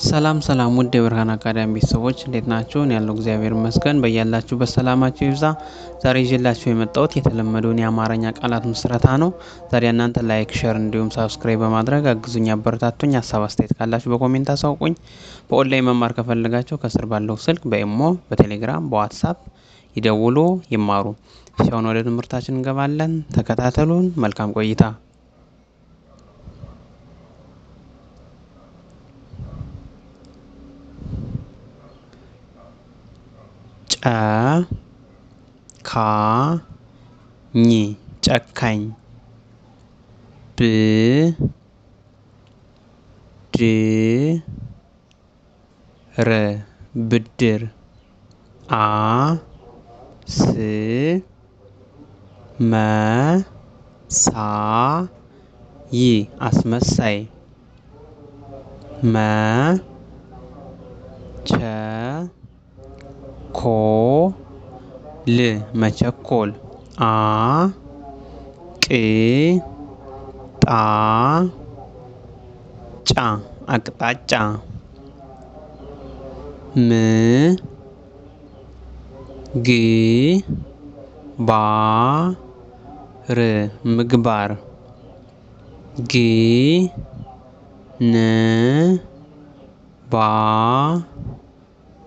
ሰላም ሰላም ውድ የብርሃን አካዳሚ ቤተሰቦች፣ እንዴት ናችሁ? እኔ ያለው እግዚአብሔር ይመስገን። በያላችሁበት ሰላማችሁ ይብዛ። ዛሬ ይዤላችሁ የመጣሁት የተለመደውን የአማርኛ ቃላት ምስረታ ነው። ዛሬ እናንተ like፣ share እንዲሁም subscribe በማድረግ አግዙኝ፣ አበረታቱኝ። ሀሳብ አስተያየት ካላችሁ በ comment አሳውቁኝ። በኦንላይን መማር ከፈለጋችሁ ከስር ባለው ስልክ በኢሞ፣ በቴሌግራም፣ በዋትሳፕ ይደውሉ፣ ይማሩ። አሁን ወደ ትምህርታችን እንገባለን። ተከታተሉን። መልካም ቆይታ። ጨ ካ ኝ ጨካኝ፣ ብ ድ ር ብድር፣ አ ስ መ ሳ ይ አስመሳይ፣ መ ቸ ኮ ል መቸኮል፣ አ ቅ ጣ ጫ አቅጣጫ፣ ም ግ ባ ር ምግባር፣ ግ ን ባ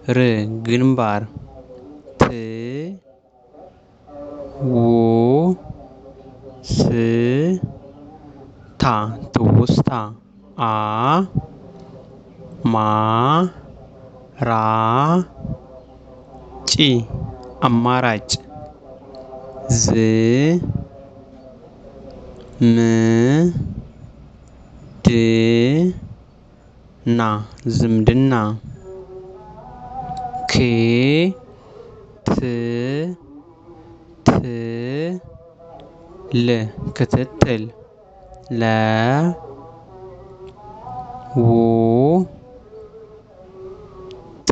ር ግንባር፣ ት ው ስ ታ ትውስታ፣ አ ማ ራ ጭ አማራጭ፣ ዝ ም ድ ና ዝምድና፣ ክ ት ት ል ክትትል፣ ለ ው ጥ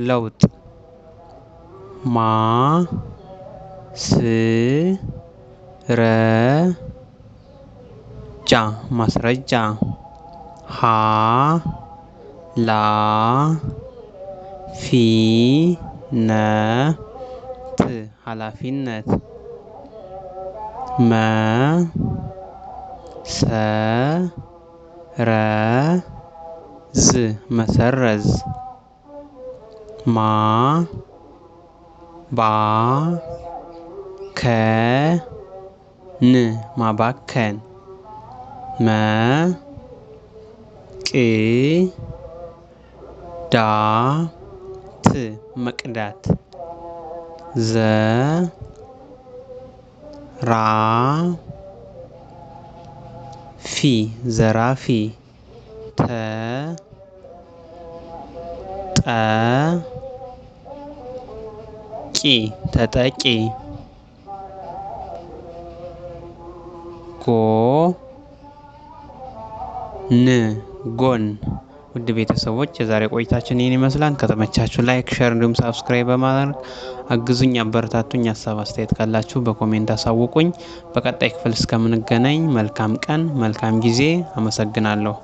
ለውጥ፣ ማ ስ ረ ጃ ማስረጃ፣ ሀ ላ ፊ ነ ት ኃላፊነት፣ መ ሰ ረ ዝ መሰረዝ፣ ማ ባ ከ ን ማባከን፣ መ ቅ ዳ ት መቅዳት፣ ዘ ራ ፊ ዘራፊ፣ ተ ጠ ቂ ተጠቂ፣ ጎ ን ጎን። ውድ ቤተሰቦች፣ የዛሬ ቆይታችን ይህን ይመስላል። ከተመቻችሁ like፣ share እንዲሁም subscribe በማድረግ አግዙኝ፣ አበረታቱኝ። ሀሳብ አስተያየት ካላችሁ በ comment አሳውቁኝ። በቀጣይ ክፍል እስከምንገናኝ መልካም ቀን፣ መልካም ጊዜ። አመሰግናለሁ።